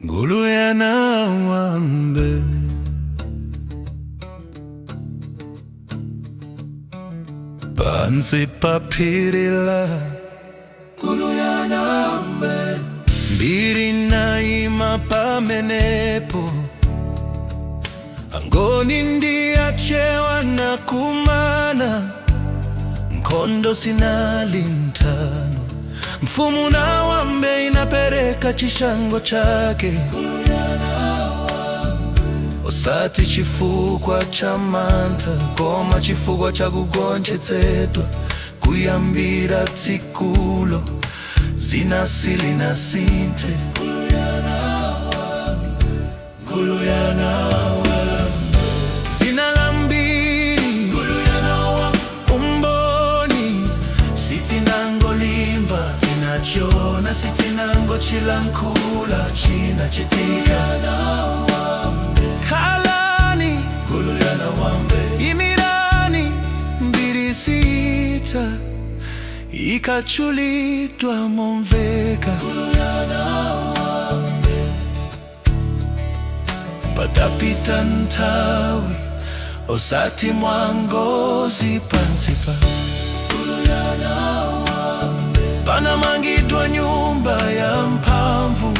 Ngulu ya Nawambe. Pansi pa phiri la Ngulu ya Nawambe. Mbiri inaima pamenepo. Angoni ndi Achewa anakumana. Nkhondo sinali nthano. Mfumu Nawambe inapereka chishango chake, osati chifukwa cha mantha, koma chifukwa cha kugonjetsedwa. Kuyambira tsikulo dzina silinasinthe. Ngulu ya Nawambe. Dzina la mbiri, umboni. Sitinangolimva, tinachiona. Sitinangochilankhula, chinachitika. Khalani, imirani. Mbiri sitha ikatchulidwa momveka. Patapita nthawi, osati mwangozi, pansi pa panamangidwa nyumba ya mphamvu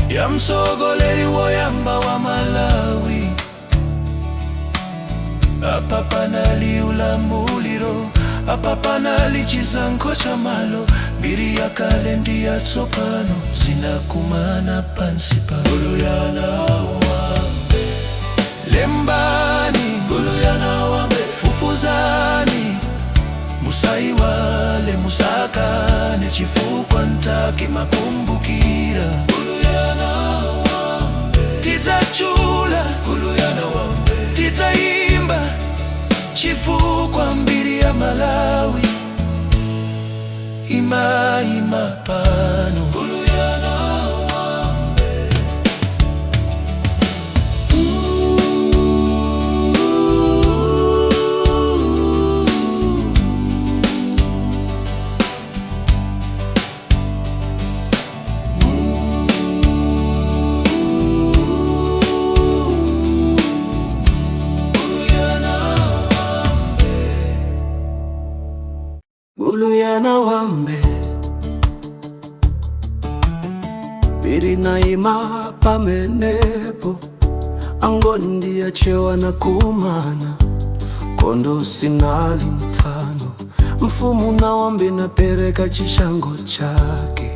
ya mtsogoleri woyamba wa Malawi. Apa panali ulamuliro, apa panali chisankho cha malo. Mbiri yakale ndi yatsopano zinakumana pansi pa Ngulu ya Nawambe. Lembani, fufuzani, musaiwale, musakane, chifukwa nthawi imakumbukira. Tidzatchula, tidzaimba, chifukwa mbiri ya Malawi imaima pano. Ngulu ya Nawambe. Ngulu ya Nawambe. Mbiri inaima pamenepo. Angoni ndi Achewa anakumana. Nkhondo sinali nthano. Mfumu Nawambe inapereka chishango chake.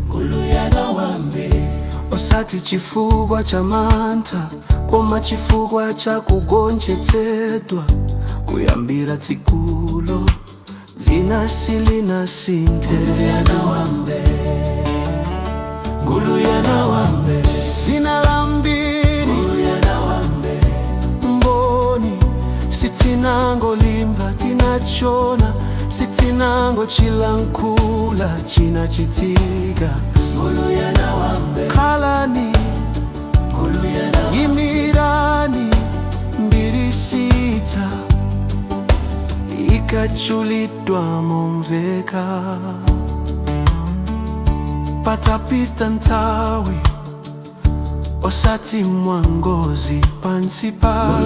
Ngulu ya Nawambe. Osati chifukwa cha mantha, koma chifukwa cha kugonjetsedwa. Kuyambira tsikulo dzina silinasinthe. Ngulu ya Nawambe. Dzina la mbiri, umboni. Sitinangolimva, tinachiona. Sitinangochilankhula, chinachitika. Khalani, imirani. Mbiri sitha ikatchulidwa momveka. Patapita nthawi, osati mwangozi, pansi pa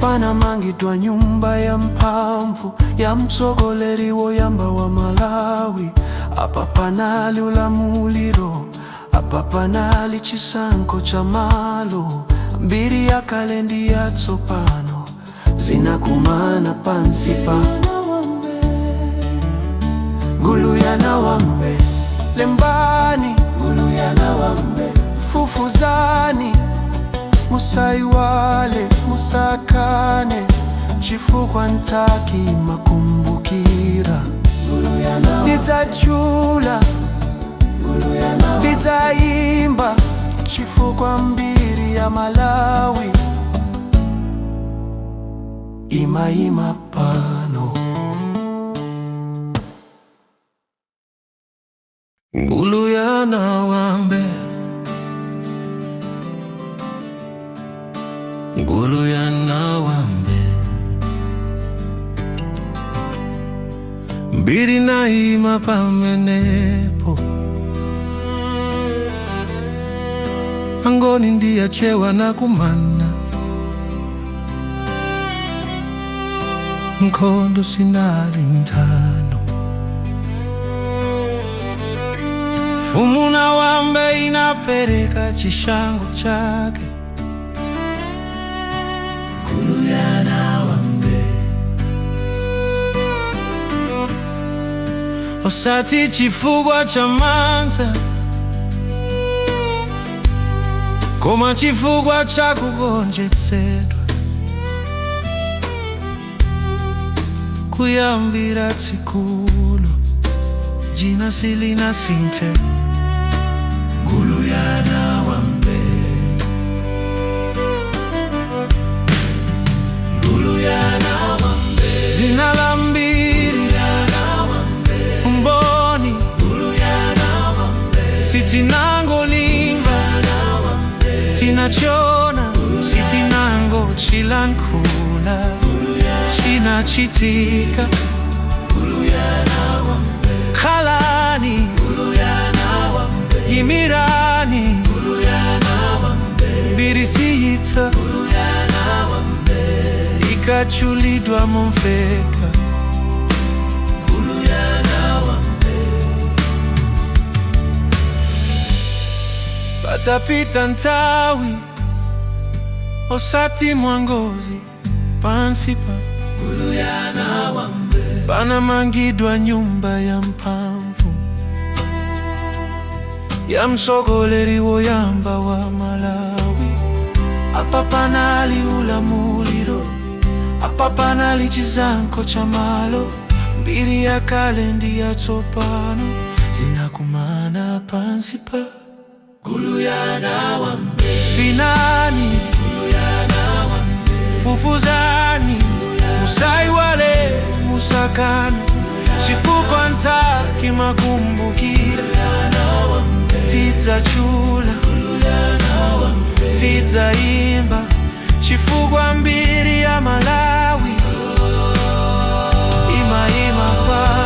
panamangidwa nyumba ya mphamvu ya mtsogoleri woyamba wa Malawi. Apa panali ulamuliro, apa panali chisankho cha malo. Mbiri yakale ndi yatsopano zinakumana pansi pa Ngulu ya Nawambe. Lembani, fufuzani, musaiwale, musakane, chifukwa nthawi imakumbukira. Tidzatchula, tidzaimba, chifukwa mbiri ya Malawi imaima pano. Ngulu ya Nawambe. Ngulu ya Nawambe. Mbiri inaima pamenepo. Angoni ndi Achewa anakumana, nkhondo sinali nthano. Mfumu Nawambe inapereka chishango chake. Ngulu ya Nawambe, osati chifukwa cha mantha, koma chifukwa cha kugonjetsedwa. Kuyambira tsikulo dzina silinasinthe. Ngulu ya Nawambe, Ngulu ya Nawambe, dzina la mbiri, umboni, sitinangolimva, tinachiona, sitinangochilankhula, chinachitika. Khalani, imirani, mbiri siitha ikatchulidwa momveka. Ngulu ya Nawambe. Patapita nthawi, osati mwangozi, pansi pa Ngulu ya Nawambe panamangidwa nyumba ya mphamvu ya mtsogoleri woyamba wa Malawi. Apa panali ulamuliro, apa panali chisankho cha malo. Mbiri ya kale ndi yatsopano zinakumana pansi pa Ngulu ya Nawambe. Finani, fufuzani, musaiwale, musakane, chifukwa nthaka imakumbukira. Tidzatchula, tidzaimba, chifukwa mbiri ya Malawi imaima pano.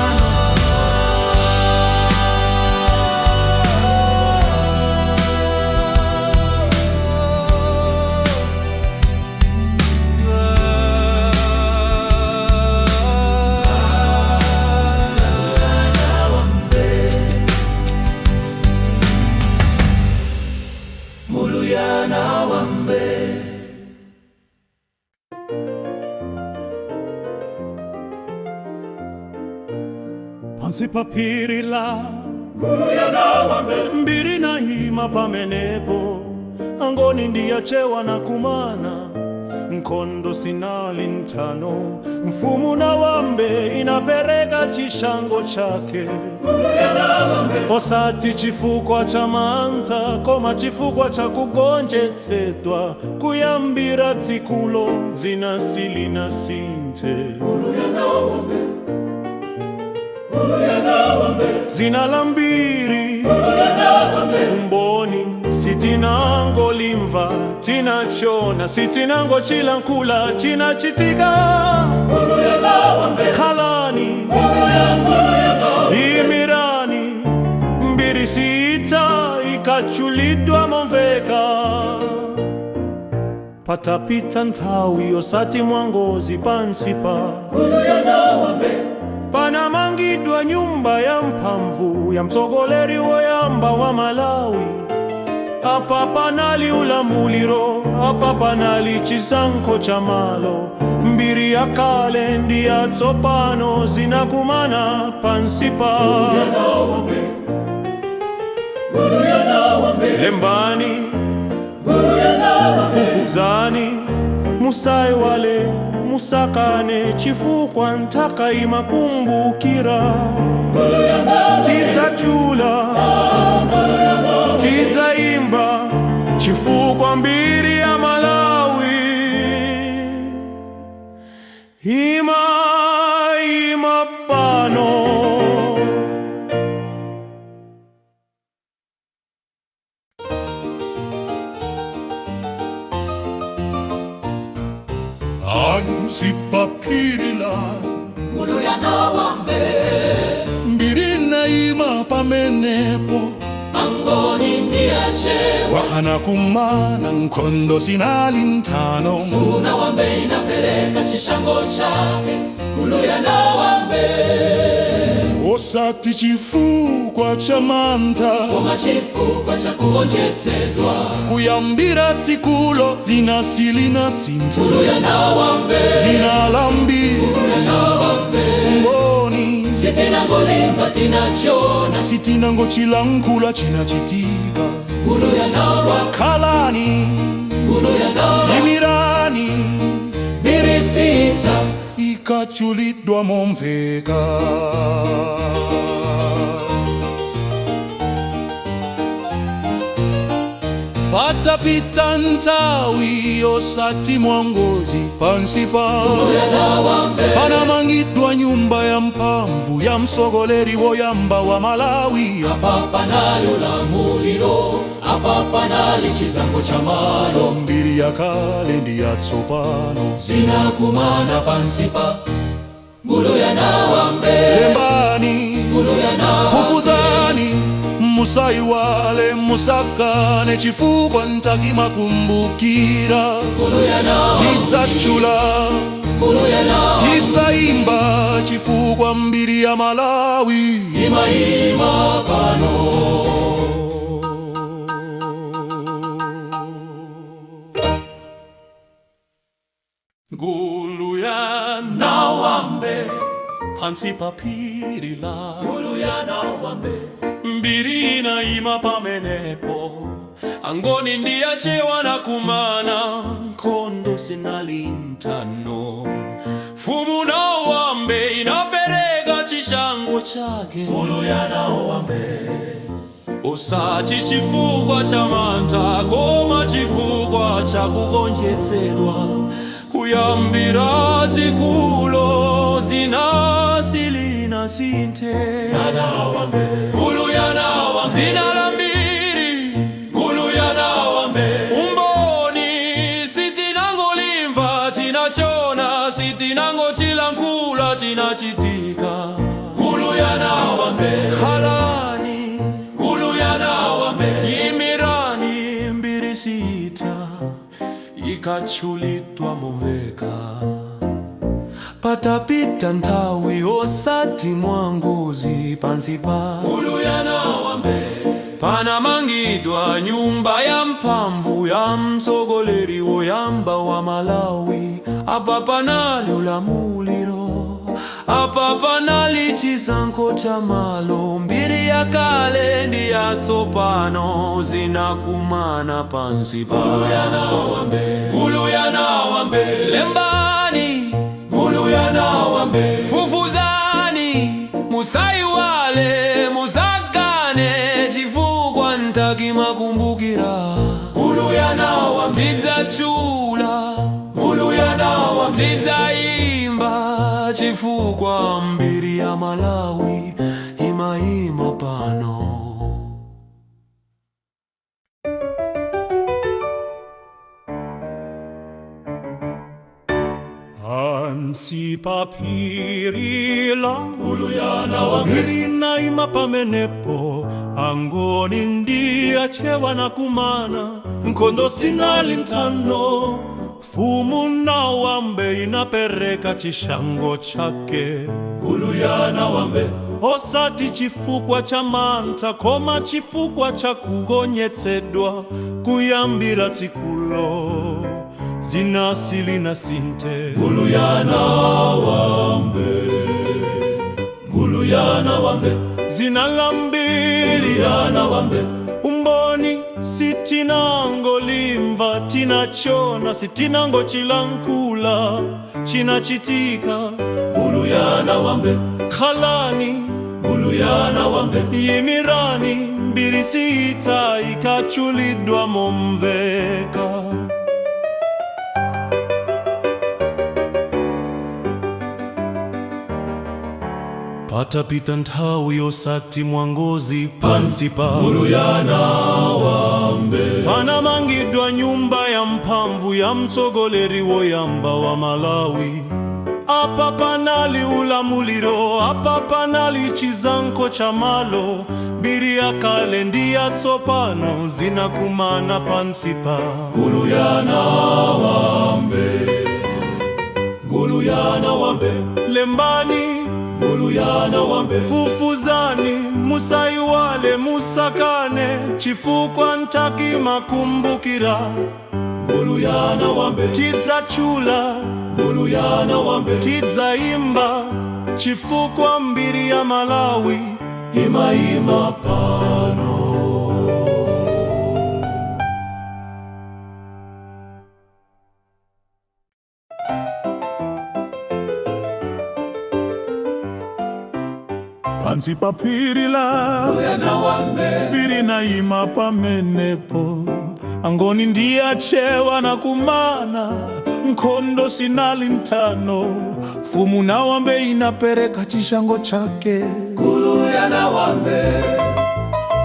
Ngulu ya Nawambe. Pansi pa phiri la mbiri inaima pamenepo, Angoni ndi Achewa anakumana, nkhondo sinali nthano, mfumu Nawambe inapereka chishango chake, osati chifukwa cha mantha, koma chifukwa cha kugonjetsedwa. Kuyambira tsikulo dzina silinasinthe. Dzina la mbiri, umboni, sitinangolimva, tinachiona, sitinangochilankhula, chinachitika. Khalani, imirani, mbiri siitha ikatchulidwa momveka. Patapita nthawi, osati mwangozi, pansi pa panamangidwa nyumba ya mphamvu ya mtsogoleri woyamba wa Malawi. Apa panali ulamuliro, apa panali chisankho cha malo. Mbiri ya kale ndi yatsopano zinakumana pansi pa. Lembani, fufuzani, musaiwale, musakane, chifukwa nthaka imakumbukira. Tidzatchula, tidzaimba, chifukwa mbiri ya Malawi imaima pano. Pansi pa phiri la Ngulu ya Nawambe, mbiri inaima pamenepo, Angoni ndi Chewa. Anakumana nkhondo zinali nthano. Mfumu Nawambe inapereka chishango chake. Ngulu ya Nawambe. Osati chifukwa cha mantha, Koma chifukwa cha kugonjetsedwa. Kuyambira tsikulo dzina silinasinthe. Ngulu ya Nawambe. Dzina la mbiri, Ngulu ya Nawambe. Umboni. Sitinangolimva, tinachona. Sitinangochilankhula, chinachitika. Ngulu ya Nawa. Khalani. Ngulu ya Nawa. Imirani. Mbiri siitha. Ikatchulidwa momveka. Patapita nthawi, osati mwangozi, pansi pa Ngulu ya Nawambe. Panamangidwa nyumba ya mphamvu ya mtsogoleri woyamba wa Malawi. Apa panali ulamuliro, apa panali chisankho cha malo. Mbiri yakale ndi yatsopano Zinakumana pansi pa Ngulu ya Nawambe. Lembani. Ngulu ya Nawambe. Fufuzani, musaiwale, musakane, chifukwa nthawi imakumbukira. Ngulu ya Nawambe. Tidzatchula. Ngulu ya Nawambe. Tidzaimba, chifukwa mbiri ya Malawi imaima pano. Ngulu ya Nawambe pansi pa phiri la Ngulu ya Nawambe. Mbiri inaima pamenepo. Angoni ndi Achewa anakumana, nkhondo zinali nthano. Mfumu Nawambe inapereka chishango chake. Ngulu ya Nawambe. Osati chifukwa cha mantha, koma chifukwa cha kugonjetsedwa. Kuyambira tsikulo dzina silinasinthe. Nawambe. Ngulu ya Nawambe. Dzina la mbiri. Ngulu ya Nawambe. Umboni. Sitinangolimva, tinachona. Sitinangochilankhula, chinachitika. Ngulu ya Nawambe. Khalani. Ngulu ya Nawambe. Imirani. Mbiri siitha ikatchulidwa momveka. Patapita nthawi, osati mwangozi, pansi pa Ngulu ya Nawambe. Panamangidwa nyumba ya mphamvu ya mtsogoleri woyamba wa Malawi. Apa panali ulamuliro, apa panali chisankho cha malo. Mbiri ya kale ndi yatsopano zinakumana pansi pa Ngulu ya Nawambe. Ngulu ya Nawambe. Lembani. Ngulu ya Nawambe. Fufuzani, musaiwale, musakane, chifukwa nthawi imakumbukira. Ngulu ya Nawambe. Tidzatchula. Ngulu ya Nawambe. Tidzaimba, chifukwa mbiri ya Malawi imaima pano. Pansi pa phiri la Ngulu ya Nawambe. Mbiri inaima pamenepo. Angoni ndi Achewa anakumana, nkhondo zinali nthano. Mfumu Nawambe inapereka chishango chake. Ngulu ya Nawambe. Osati chifukwa cha mantha, koma chifukwa cha kugonjetsedwa. Kuyambira tsikulo dzina silinasinthe. Ngulu ya Nawambe. Ngulu ya Nawambe. Dzina la mbiri, Ya Nawambe. Umboni. Sitinangolimva, tinachona. Sitinangochilankhula, chinachitika. Ngulu ya Nawambe. Khalani. Ngulu ya Nawambe. Yimirani. Mbiri siitha ikatchulidwa momveka. Patapita nthawi, osati mwangozi, pansi pa Ngulu ya Nawambe. Panamangidwa nyumba ya mphamvu ya mtsogoleri woyamba wa Malawi. Apa panali ulamuliro, apa panali chisankho cha malo. Mbiri ya kale ndi yatsopano zinakumana pansipa. Guluyana wambe, Guluyana wambe. Lembani, Guluyana wambe. Fufuzani, musaiwale, musakane, chifukwa nthawi imakumbukira. Guluyana wambe. Tidzachula, Guluyana wambe. Tidzaimba, chifukwa mbiri ya Malawi imaima pano. Pansi pa phiri la Yana wambe. Mbiri naima pamenepo, Angoni ndi Achewa anakumana, nkhondo sinali nthano, mfumu Nawambe inapereka chishango chake. Guluyana wambe.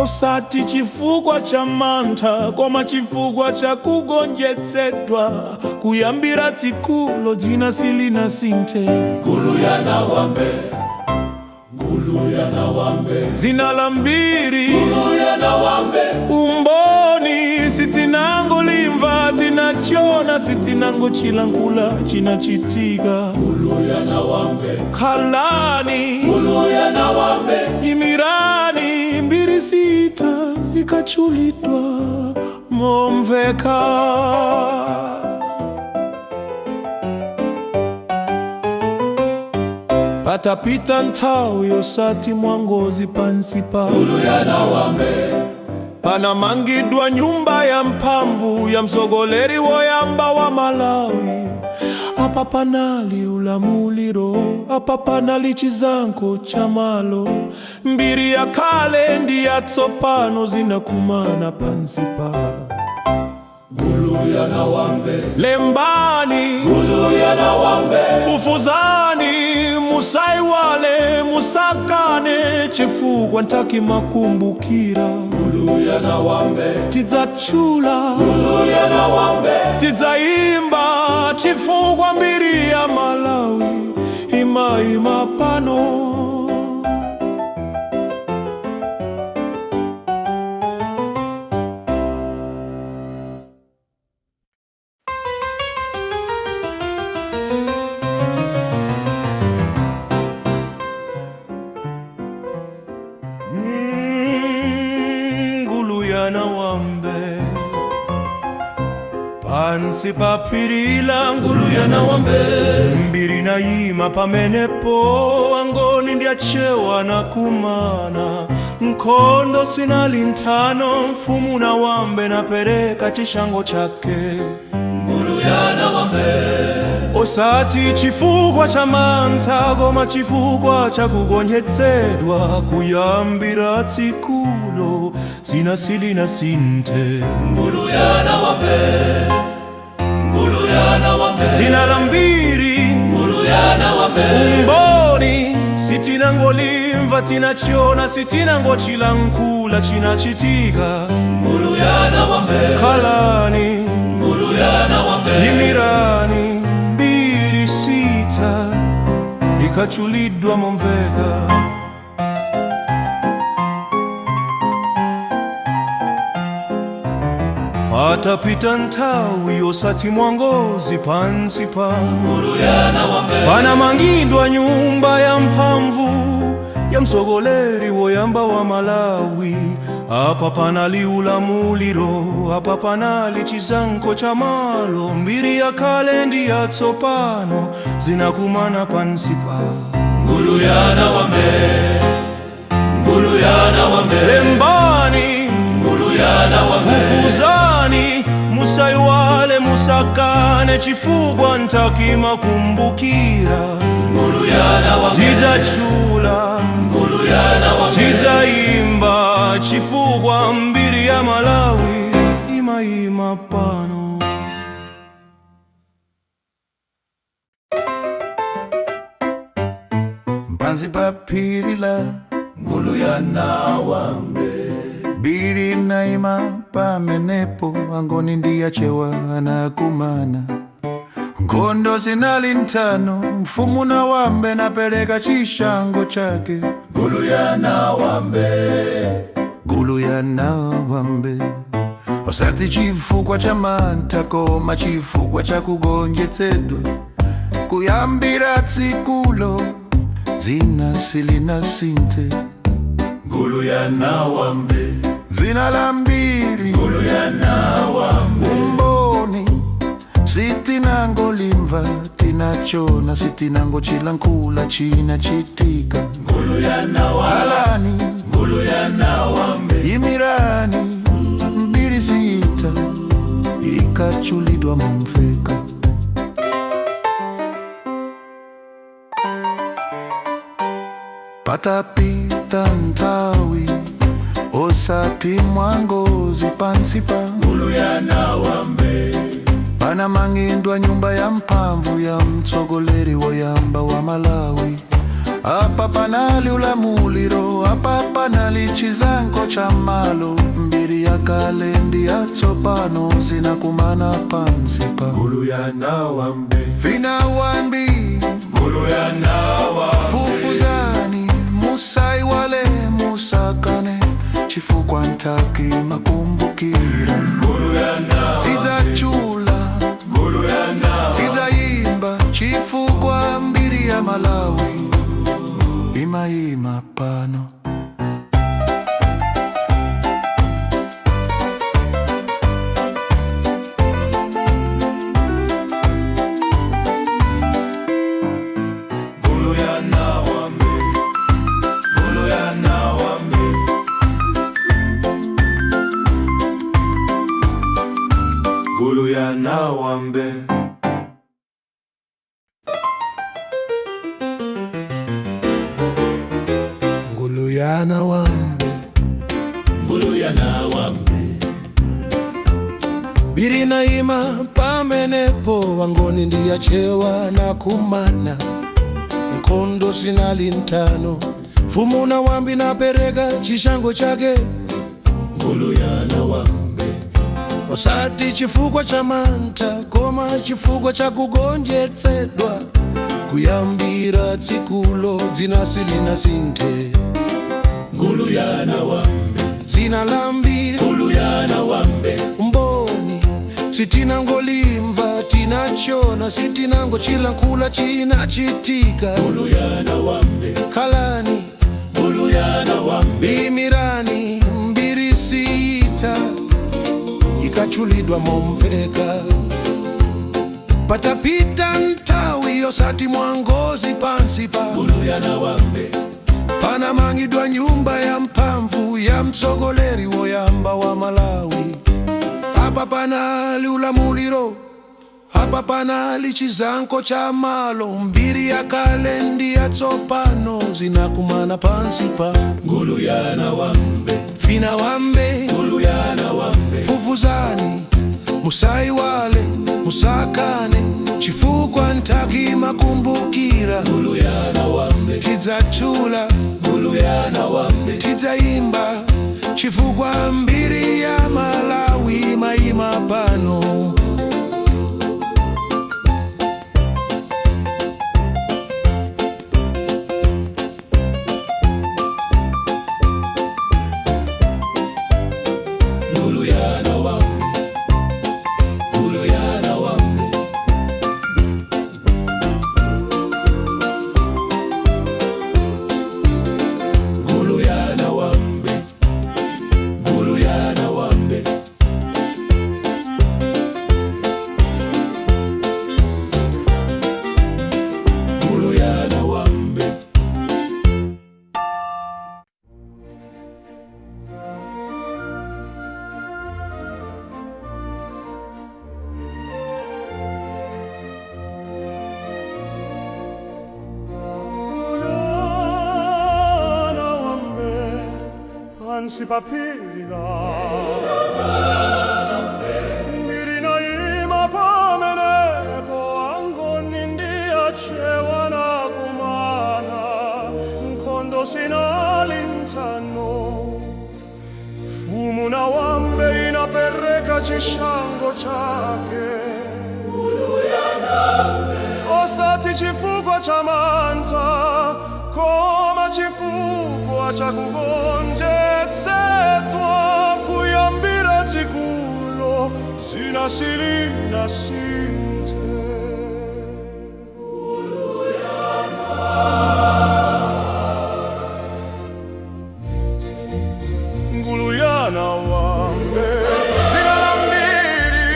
Osati chifukwa cha mantha, koma chifukwa cha kugonjetsedwa. Kuyambira tsikulo dzina silinasinthe. Guluyana wambe. Guluyana wambe. Dzina la mbiri Guluyana wambe. Umboni sitinangolimva, tinachiona, sitinangochilankhula, chinachitika. Guluyana wambe. Khalani, Guluyana wambe. imirani, mbiri sita ikachulidwa momveka. Patapita nthawi, osati mwangozi, pansi pa Guluyana wambe. panamangidwa nyumba ya mphamvu ya mtsogoleri woyamba wa Malawi. Apa panali ulamuliro, apa panali chisankho cha malo. Mbiri ya kale ndi yatsopano zinakumana pansi pa. Guluyana wambe. Lembani, Guluyana wambe. Fufuzani, musaiwale, musakane, chifukwa nthawi imakumbukira. Guluyana wambe. Tidzachula, Guluyana wambe. Tidzaimba, chifukwa mbiri ya Malawi imaima pano. Guluyana wambe, pansi pa phiri la Nguluyana wambe. Mbiri naima pamenepo, Angoni ndi Achewa anakumana, nkhondo sinali nthano, mfumu Nawambe napereka chishango chake. Guluyana wambe. Osati chifukwa cha mantha, koma chifukwa cha kugonjetsedwa. Kuyambira tsikulo dzina silinasinthe. Guluyana wambe. Guluyana wambe. Dzina la mbiri, Guluyana wambe. Umboni sitinangolimva, tinachiona, sitinangochilankhula, chinachitika. Guluyana wambe. Khalani, Guluyana wambe. Imirani, mbiri sita ikachulidwa momveka. Patapita nthawi, osati mwangozi, pansi pa Guluyana wambe. panamangidwa nyumba ya mphamvu ya mtsogoleri woyamba wa Malawi. Apa panali ulamuliro, apa panali chisankho cha malo. Mbiri ya kale ndi yatsopano zinakumana pansi pa. Guluyana wambe. Guluyana wambe. Lembani, Guluyana wambe. Fufuzani, musaiwale, musakane, chifukwa nthawi imakumbukira. Guluyana wambe. Tidzachula, Guluyana wambe. Tidzaimba, chifukwa mbiri ya Malawi imaima pano. Pansi pa phiri la Guluyana wambe. Mbiri naima pamenepo, Angoni ndi Achewa anakumana. Nkhondo zinali ntano, mfumu Nawambe napereka chishango chake. Ngulu ya Nawambe. Gulu ya Nawambe, osati chifukwa cha mantha koma chifukwa cha kugonjetsedwa. Kuyambira tsikulo dzina silinasinthe. Ngulu ya Nawambe. Dzina la mbiri. Ngulu ya Nawambe. Umboni sitinangolimva, tinachona, sitinangochilankhula, chinachitika. Ngulu ya Nawambe. Alani. Ngulu ya Nawambe. Imirani, mbiri siyitha ikachulidwa momveka. Patapita nthawi, osati mwangozi, pansi pa Ngulu ya Nawambe. panamangidwa nyumba ya mphamvu ya mtsogoleri woyamba wa Malawi. Apa panali ulamuliro, apa panali chisankho cha malo. Mbiri ya kale ndi yatsopano zinakumana pansi pa. Ngulu ya Nawambe. Vinawambi. Ngulu ya Nawambe. Fufuzani, musaiwale, musakane, chifukwa nthawi imakumbukira. Ngulu ya Nawambe. Tidzachula. Ngulu ya Nawambe. Tidzayimba, chifukwa mbiri ya Malawi imayima pano. Ngulu ya Nawambe. Ngulu ya Nawambe. Ngulu ya Nawambe. Ngulu ya Nawambe. Ngulu ya Nawambe. Mbiri naima pamenepo, wangoni ndiyachewa na kumana. Nkhondo zinali ntano, mfumu Nawambi napereka chishango chake. Ngulu ya Nawambe. Osati chifukwa cha mantha koma chifukwa cha kugonjetsedwa. Kuyambira tsikulo dzina silinasinthe. Ngulu ya Nawambe. Dzina la mbiri. Ngulu ya Nawambe. Umboni sitinangolimva, tinachona, sitinangochilankhula, chinachitika. Ngulu ya Nawambe. Kalani. Ngulu ya Nawambe. Imirani, mbiri siyitha ikachulidwa momveka. Patapita nthawi, osati mwangozi, pansi pa Ngulu ya Nawambe. panamangidwa nyumba ya mphamvu ya mtsogoleri woyamba wa Malawi. Apa panali ulamuliro, apa panali chisankho cha malo. Mbiri ya kale ndi yatsopano zinakumana pansi pa. Ngulu ya Nawambe. Finawambe. Ngulu ya Nawambe. Fufuzani, musaiwale, musakane, chifukwa nthawi imakumbukira. Ngulu ya Nawambe. Tidzachula. Ngulu ya Nawambe. Tidzayimba, chifukwa mbiri ya Malawi imayima pano. Ngulu ya Nawambe. Ngulu ya Nawambe. Ngulu ya Nawambe. Ngulu ya Nawambe. Ngulu ya Nawambe. Nawambe, pansi pa phiri la mbiri naima pamenepo, angoni ndiyachewa na kumana. Nkhondo zinali ntano, mfumu Nawambe inapereka chishango chake. Osati chifukwa cha mantha, koma chifukwa cha kugonjetsedwa. Kuyambira tsikulo zina silinasinthe. Nguluyana wambe, dzina la mbiri,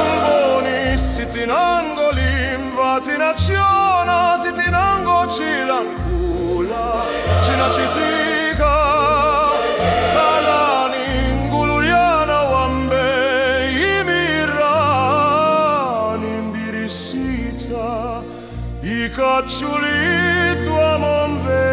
umboni sitinangolimva, tinachiona, sitinangochilankhula, chinachitika. Khalani Nguluyana wambe, imirani, mbiri siitha ikatchulidwa momveka.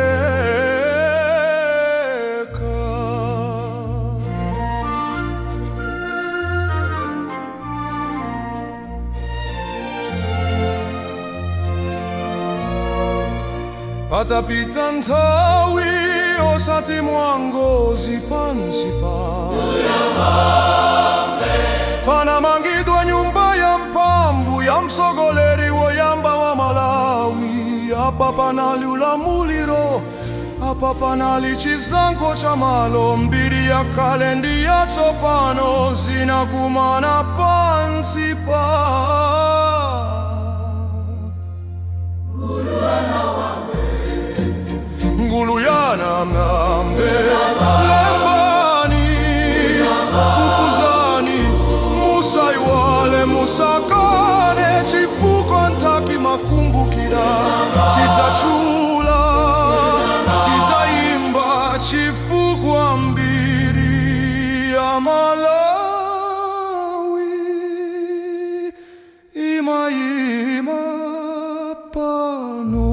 Patapita nthawi, osati mwangozi, pansi pa panamangidwa nyumba ya mphamvu ya mtsogoleri woyamba wa Malawi. Apa panali ulamuliro, apa panali chisankho cha malo. Mbiri ya kale ndi yatsopano zinakumana pansi pa. Nguluyana wambe, lembani, fufuzani, musaiwale, musakane, chifukwa nthawi imakumbukira. Tidzatchula, tidzaimba, chifukwa mbiri ya Malawi imayima pano.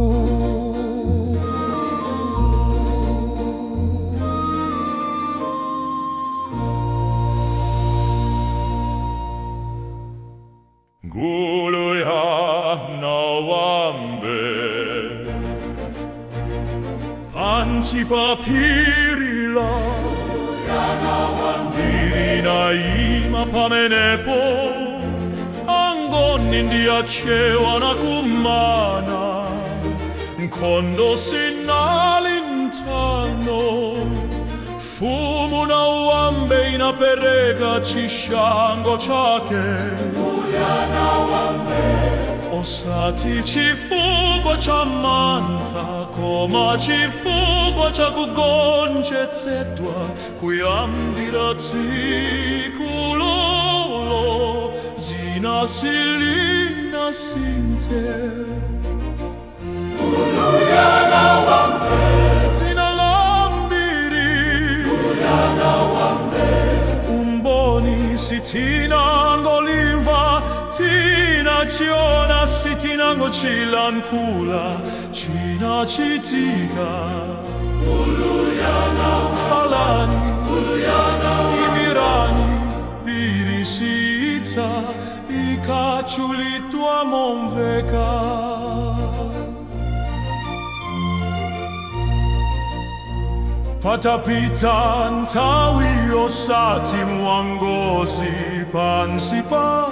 Nguluyana wambe, pansi pa phiri la Ndinaima pamenepo, Angoni ndi Achewa anakumana, nkhondo sinali nthano. Mfumu Nawambe inapereka chishango chake, osati chifukwa cha mantha, koma chifukwa cha kugonjetsedwa. Kuyambira tsiku lolo zina silinasinthe. Dzina la mbiri, umboni sitinangolimva, tinachiona, sitinangochilankhula, chinachitika. Khalani, imirani, mbiri siitha ikatchulidwa momveka. Patapita nthawi, osati mwangozi, pansi pa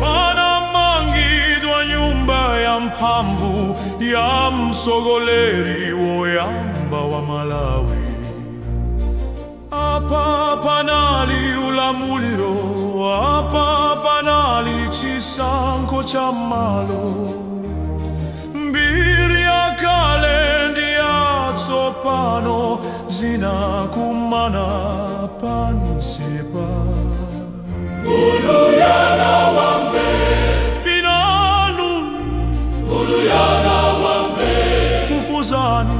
panamangidwa nyumba ya mphamvu ya mtsogoleri woyamba wa Malawi. Apa panali ulamuliro, apa panali chisankho cha malo. Mbiri ya kale ndi yatsopano zinakumana pansi pa. Finanu, fufuzani,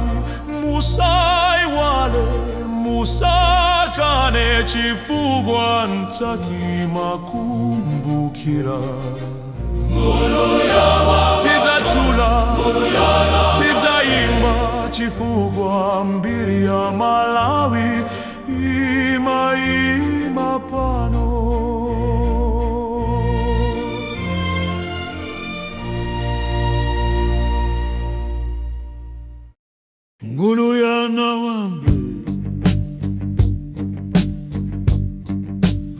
musaiwale, musakane, chifukwa nthawi imakumbukira. Tidzatchula, tidzaimba, chifukwa mbiri ya Malawi imayima pano. Nguluyana wambe,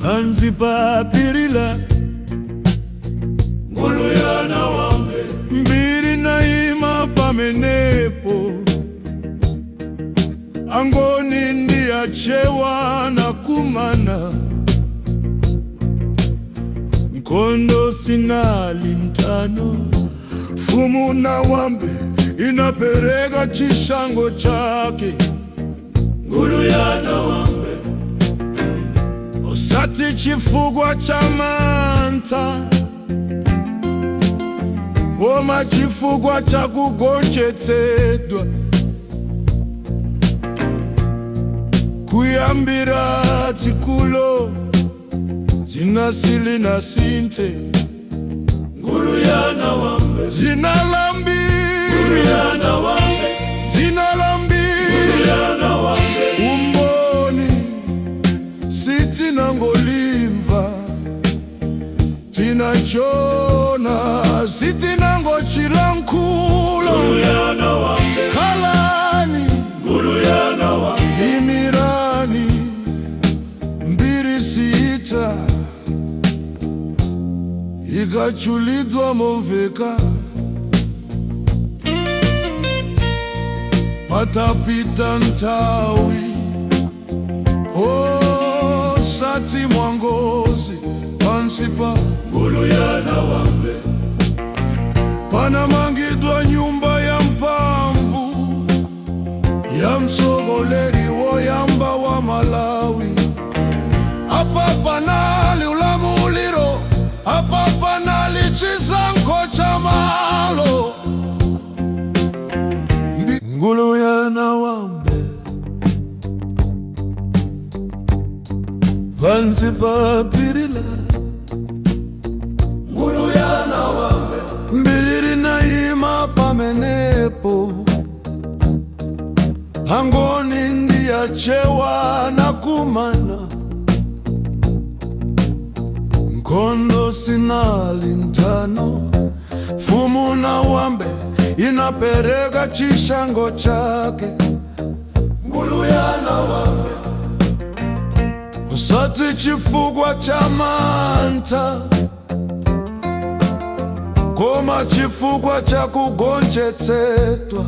pansi pa phiri la. pamenepo. Angoni ndi Achewa anakumana, nkondo sinali ntano. Fumu Nawambe inapereka chishango chake. Ngulu ya Nawambe. Osati chifukwa cha mantha, koma chifukwa cha kugonjetsedwa. Kuyambira tsikulo dzina silinasinthe. Ngulu ya Nawambe. Dzina la Ngulu mbiri, ya Nawambe. dzina la Ngulu mbiri. ya Nawambe. Umboni sitinangolimva, tinachona, sitinangochilankhula. Ngulu ya Nawambe. Khalani, Ngulu ya Nawambe. imirani, mbiri sita ikachulidwa momveka. Patapita nthawi, osati mwangozi, pansi pa Ngulu ya Nawambe. panamangidwa nyumba ya mphamvu ya mtsogoleri woyamba wa Malawi. Apa panali ulamuliro, apa panali chisankho cha malo. Ngulu ya Nawambe pansi pa phiri la Ngulu ya Nawambe. Mbiri naima pamenepo. Angoni ndi Achewa anakumana, nkondo sinali ntano. Fumu Nawambe inapereka chishango chake. Ngulu ya Nawambe. Osati chifukwa cha mantha, koma chifukwa cha kugonjetsedwa.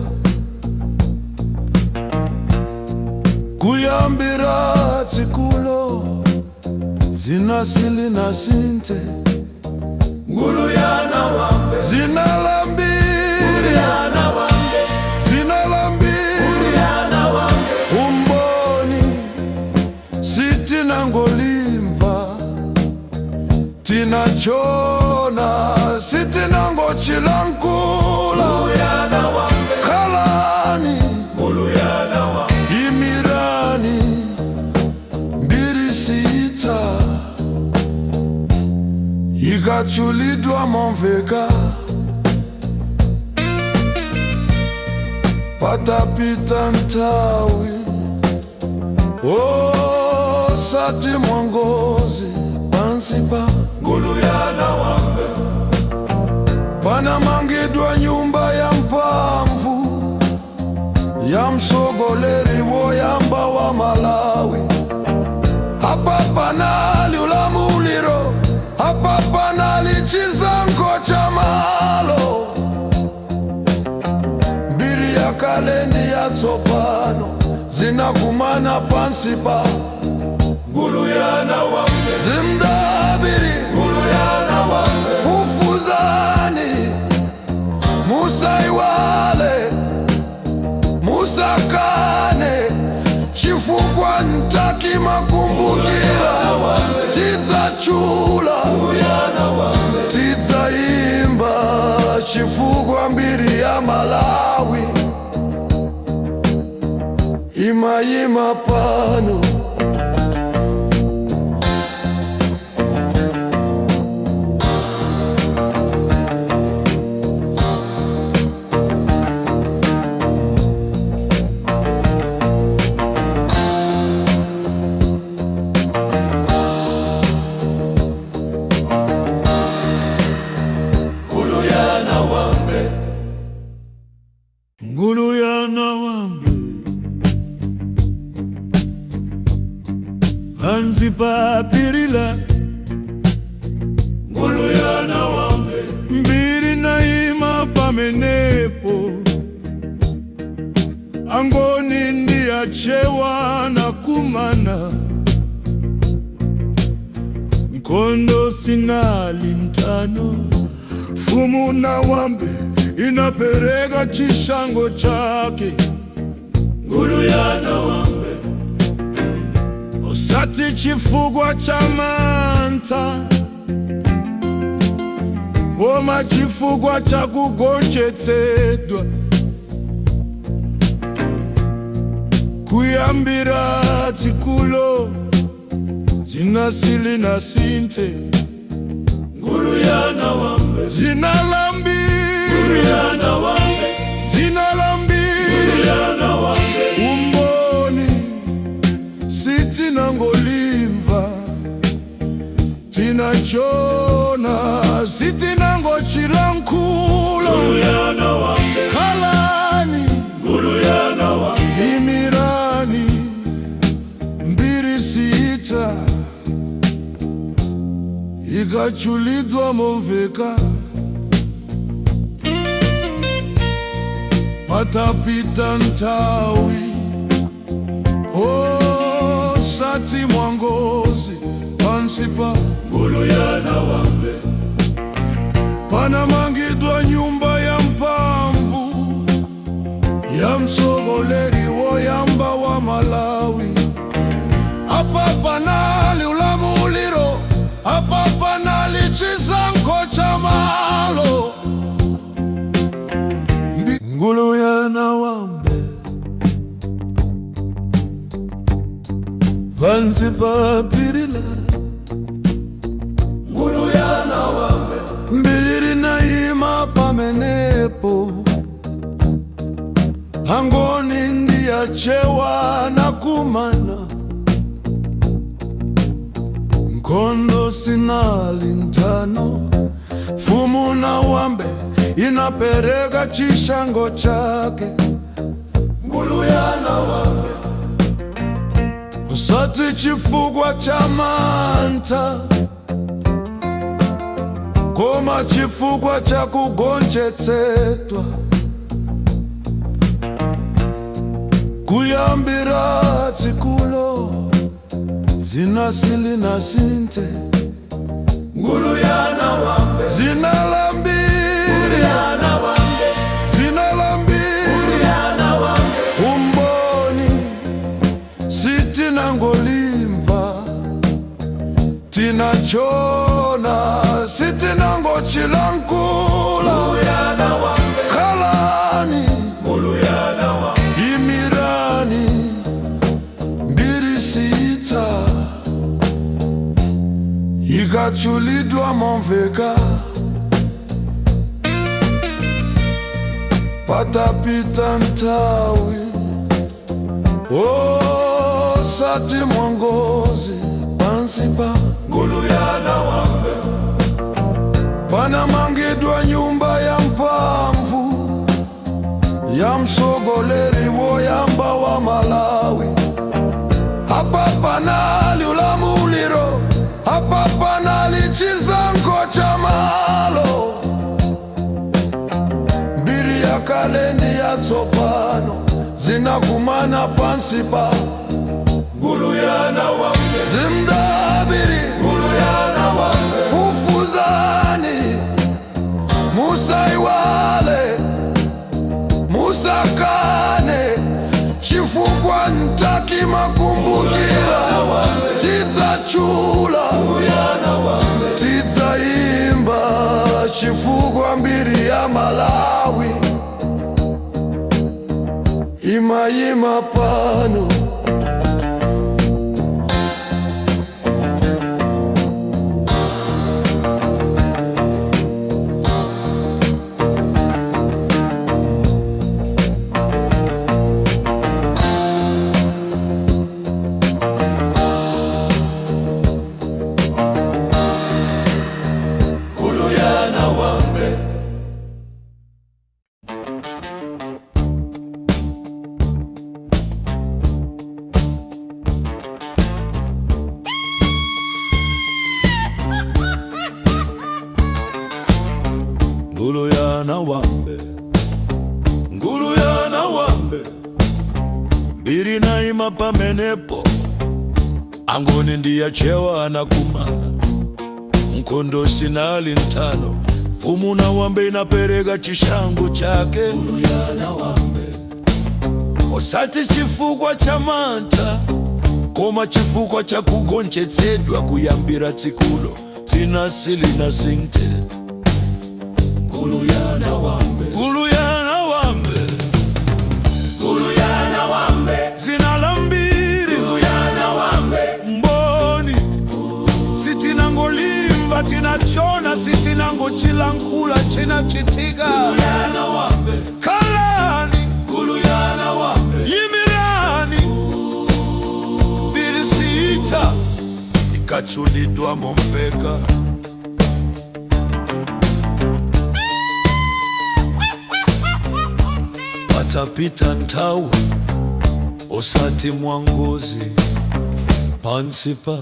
Kuyambira tsikulo dzina silinasinthe. Ngulu ya Nawambe. Dzina la mbiri, Ya Nawambe. dzina la mbiri. Ya Nawambe. Umboni sitinangolimva, tinachona, sitinangochilankhula. Ya Nawambe. Khalani, Ngulu ya Nawambe. imirani, mbiri sita ikachulidwa momveka. Patapita nthawi, osati mwangozi, pansi pa Ngulu ya Nawambe. panamangidwa nyumba ya mphamvu ya mtsogoleri woyamba wa Malawi. Apa panali ulamuliro, apa panali chisankho cha malo. Mbiri ya kale ndi yatsopano zinakumana pansi pa Ngulu ya Nawambe. zimdabiri. Ngulu ya Nawambe. Fufuzani, musaiwale, musakane, chifukwa ntaki makumbukira. Tidzachula, tidzaimba, chifukwa mbiri ya Malawi imayima pano. Ngulu ya Nawambe. Ngulu ya Nawambe pansi pa phiri la Ngulu ya Nawambe. Mbiri naima pamenepo. Angoni ndi Achewa anakumana, nkhondo sinali nthano. Mfumu Nawambe inapereka chishango chake. Ngulu ya Nawambe. Osati chifukwa cha mantha, koma chifukwa cha kugonjetsedwa. Kuyambira tsikulo dzina silinasinthe. Ngulu ya Nawambe. Dzina la mbiri. Ngulu ya Nawambe. Dzina la mbiri. Ngulu ya Nawambe. Umboni sitinangolimva, tinachiona, sitinangochilankhula. Ngulu ya Nawambe. Khalani. Ngulu ya Nawambe. Imirani, mbiri siitha ikatchulidwa momveka. Patapita nthawi, osati mwangozi, pansi pa Ngulu ya Nawambe. Panamangidwa nyumba ya mphamvu ya mtsogoleri woyamba wa Malawi. Apa panali ulamuliro, apa panali chisankho cha malo. Ngulu ya Nawambe, pansi pa phiri la Ngulu ya Nawambe. Mbiri inaima pamenepo. Angoni ndi Achewa anakumana, nkhondo sinali nthano. Mfumu Nawambe inapereka chishango chake. Ngulu ya Nawambe. Osati chifukwa cha mantha, koma chifukwa cha kugonjetsedwa. Kuyambira tsikulo dzina silinasinthe. Ngulu ya Nawambe. Dzina la mbiri. Ya Nawambe. Dzina la mbiri. Ya Nawambe. Umboni sitinangolimva, tinachiona, sitinangochilankhula. Ya Nawambe. Khalani. Ngulu ya Nawambe. Imirani, mbiri siitha ikatchulidwa momveka. Patapita nthawi, osati mwangozi, pansi pa Ngulu ya Nawambe. Panamangidwa nyumba ya mphamvu ya mtsogoleri woyamba wa Malawi. Apa panali ulamuliro, apa panali chisankho cha malo. Mbiri ya kale ndi yatsopano zinakumana pansi pa Ngulu ya Nawambe. Zimdabiri. Ngulu ya Nawambe. Fufuzani, musaiwale, musakane, chifukwa ntaki makumbukira. Tidzachula, tidzaimba, chifukwa mbiri ya Malawi imayima pano. Ngulu ya Nawambe. Angoni ndi Achewa anakumana, nkhondo sinali nthano. Mfumu Nawambe inapereka chishango chake, osati chifukwa cha mantha, koma chifukwa cha kugonjetsedwa. Kuyambira tsikulo dzina silinasinthe. Ngulu ya Nawambe, dzina la mbiri, mboni. Sitinangolimva, tinachona. Sitinangochilankhula, chinachitika. Khalani, yimirani, mbiri siitha ikachulidwa momveka. Patapita nthawi, osati mwangozi, pansi pa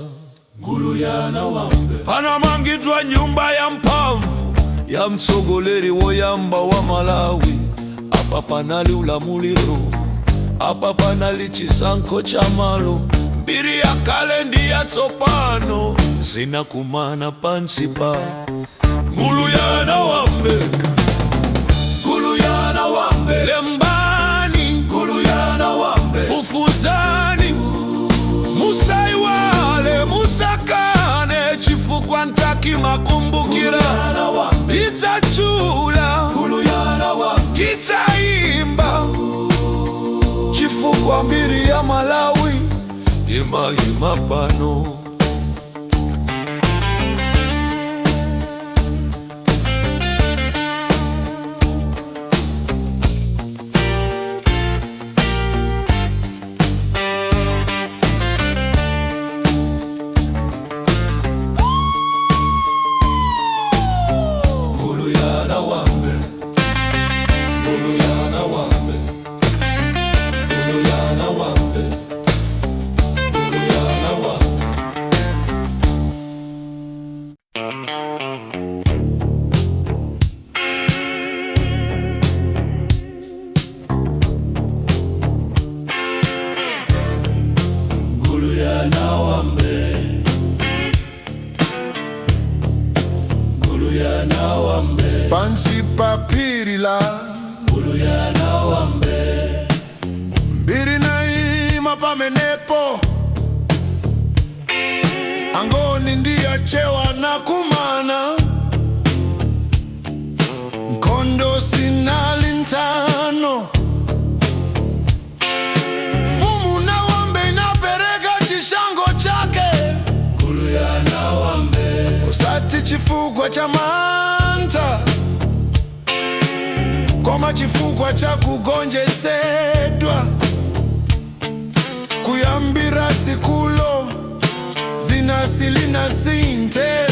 panamangidwa nyumba ya mphamvu ya mtsogoleri woyamba wa Malawi. Apa panali ulamuliro, apa panali chisankho cha malo. Mbiri ya kale ndi yatsopano zinakumana pansi pa Ngulu ya Nawambe. Ngulu ya Nawambe, lembani. Ngulu ya Nawambe, fufuzani. Musaiwale, musakane, chifukwa nthawi imakumbukira. Tidzachula, tidzaimba, chifukwa mbiri ya Malawi imayima pano. Ngulu ya Nawambe, Ngulu ya Nawambe, Ngulu ya Nawambe, Ngulu ya Nawambe. Ngulu ya Nawambe, Ngulu ya Nawambe, Pansi pa phiri la Ngulu ya Nawambe, mbiri inaima pamenepo. Angoni ndi Achewa anakumana, nkhondo sinali nthano. Mfumu Nawambe inapereka chishango chake, Ngulu ya Nawambe, osati chifukwa cha mantha, koma chifukwa cha kugonjetsedwa. Kuyambira tsikulo dzina silinasinthe.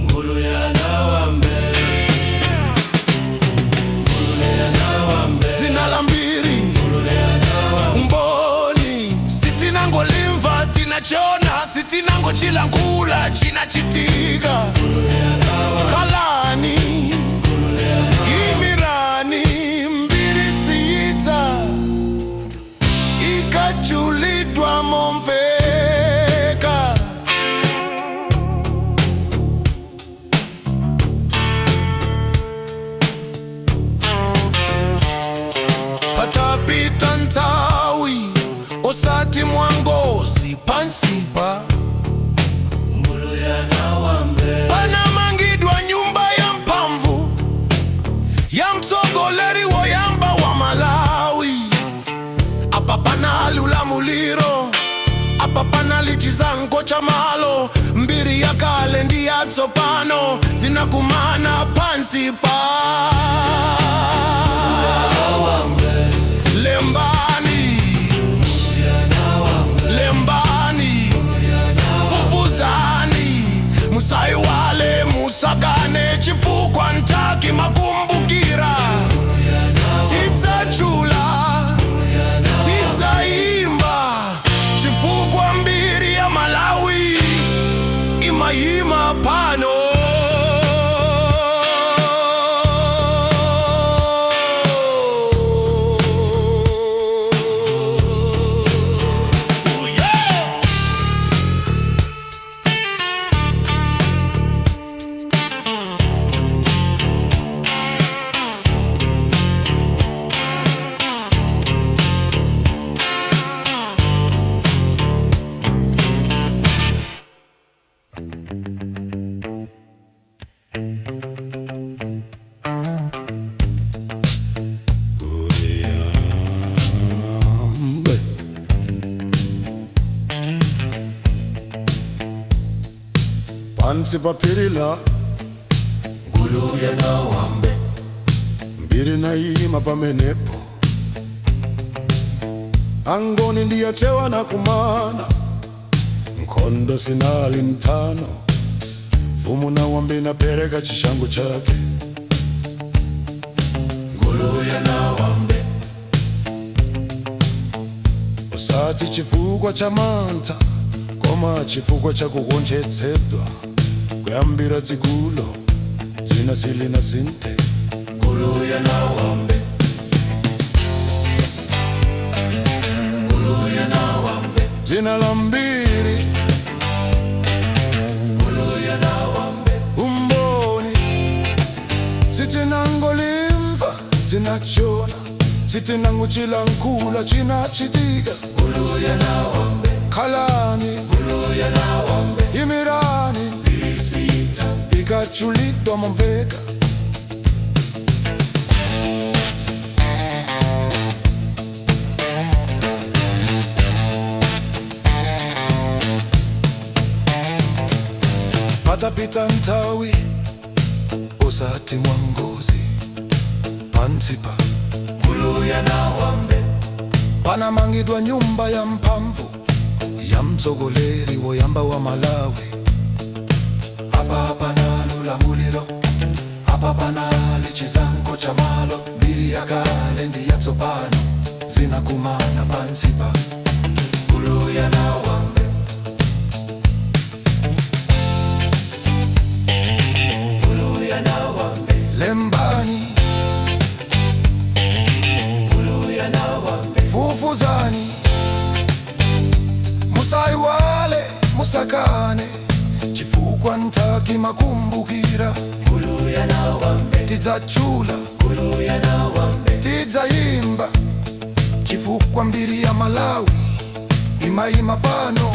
Ngulu ya Nawambe, Ngulu ya Nawambe, Dzina la mbiri, mboni. Sitinangolimva, tinachona. Sitinangochilankhula, chinachitika. Khalani, imirani, mbiri siitha ikachulidwa momveka. Patapita nthawi, osati mwangozi, pansi pa Ngulu ya Nawambe, panamangidwa nyumba ya mphamvu ya mtsogoleri woyamba wa Malawi. Apa panali ulamuliro, apa panali chisankho cha malo. Mbiri ya kale ndi yatsopano zinakumana pansi pa. Lembani, lembani, fufuzani. Musaiwale, musakane, chifukwa nthawi imakumbukira. Tidzachula, tidzaimba, chifukwa mbiri ya Malawi imayima pano. Yeah! Pansi pa phiri la Ngulu ya Nawambe, mbiri naima pamenepo. Angoni ndi Achewa anakumana, nkhondo sinali ntano. Mfumu Nawambe inapereka chishango chake. Ngulu ya Nawambe, Osati chifukwa cha mantha, koma chifukwa cha kugonjetsedwa. Kuyambira tsikulo dzina silinasinthe. Ngulu ya Nawambe, Ngulu ya Nawambe, Dzina la mbiri, Ngulu ya Nawambe, umboni. Sitinangolimva, tinachona. Sitinangochilankhula, chinachitika. Ngulu ya Nawambe, Khalani, Ngulu ya Nawambe, imirani, Birisita, ikachulidwa momveka. Patapita nthawi, osati mwangozi, pansi pa Ngulu ya Nawambe, panamangidwa nyumba ya mphamvu ya mtsogoleri woyamba wa Malawi. Apa panali ulamuliro, apa panali chisankho cha malo. Mbiri yakale ndi yatsopano zinakumana pansi pa Ngulu ya Nawambe, Ngulu ya Nawambe, Lembani, Ngulu ya Nawambe, fufuzani, musaiwale, musakane, chifukwa nthawi imakumbukira. Ngulu ya Nawambe, Tidzachula, Ngulu ya Nawambe, tidzayimba, chifukwa mbiri ya Malawi imayima pano.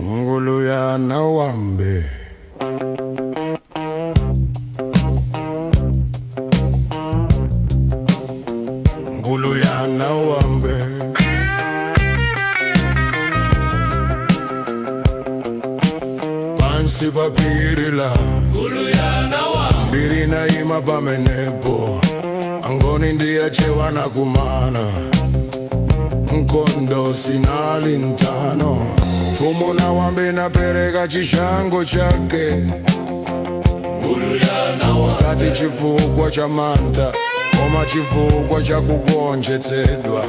Ngulu ya Nawambe. Ngulu ya Nawambe. Pansi pa phiri la Ngulu ya Nawambe, mbiri naima pamenepo. Angoni ndi Achewa anakumana, nkhondo sinali ntano. Mfumu Nawambe napereka chishango chake. Ngulu ya Nawambe, Osati chifukwa cha mantha, koma chifukwa cha kugonjetsedwa.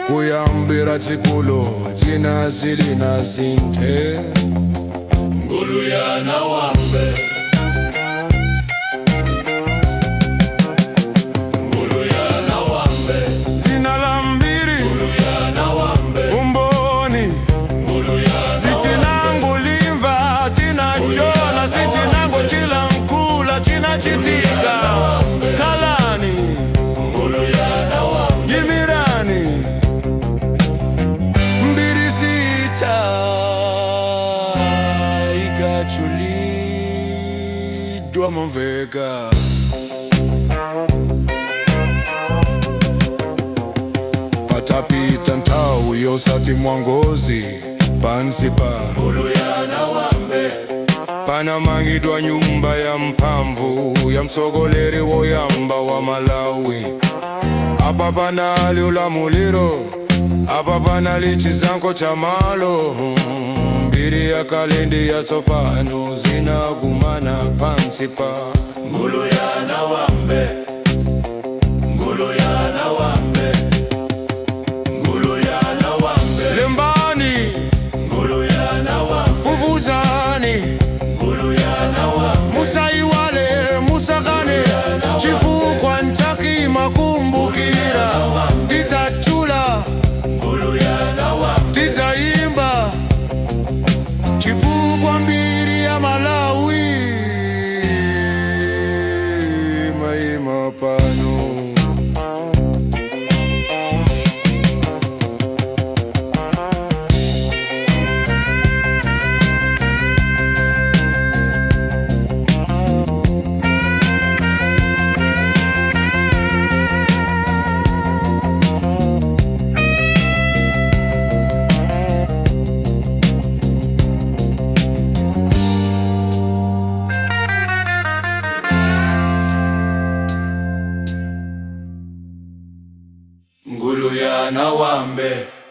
Kuyambira tsikulo dzina silinasinthe. Ngulu ya Nawambe, Ngulu ya Nawambe, Dzina la mbiri, Ngulu ya Nawambe, umboni. Ngulu ya Nawambe, Sitinangolimva, tinachona. Sitinangochilankhula, chinachitika. Khalani, Ngulu ya Nawambe, yimirani. Mbiri sita ikachulidwa momveka. Patapita nthawi, osati mwangozi, pansi pa Ngulu ya Nawambe, panamangidwa nyumba ya mphamvu ya mtsogoleri woyamba wa Malawi. Apa panali ulamuliro, apa panali chisankho cha malo. Mbiri yakale ndi yatsopano zinakumana pansi pa Ngulu ya Nawambe, Ngulu ya Nawambe, Ngulu ya Nawambe, Lembani, Ngulu ya Nawambe, fufuzani, Ngulu ya Nawambe, musaiwale, musakane, chifukwa nthawi imakumbukira. Tidzachula, Ngulu ya Nawambe, tidzayimba, chifukwa mbiri ya Malawi imayima pano. Sukulu ya Nawambe.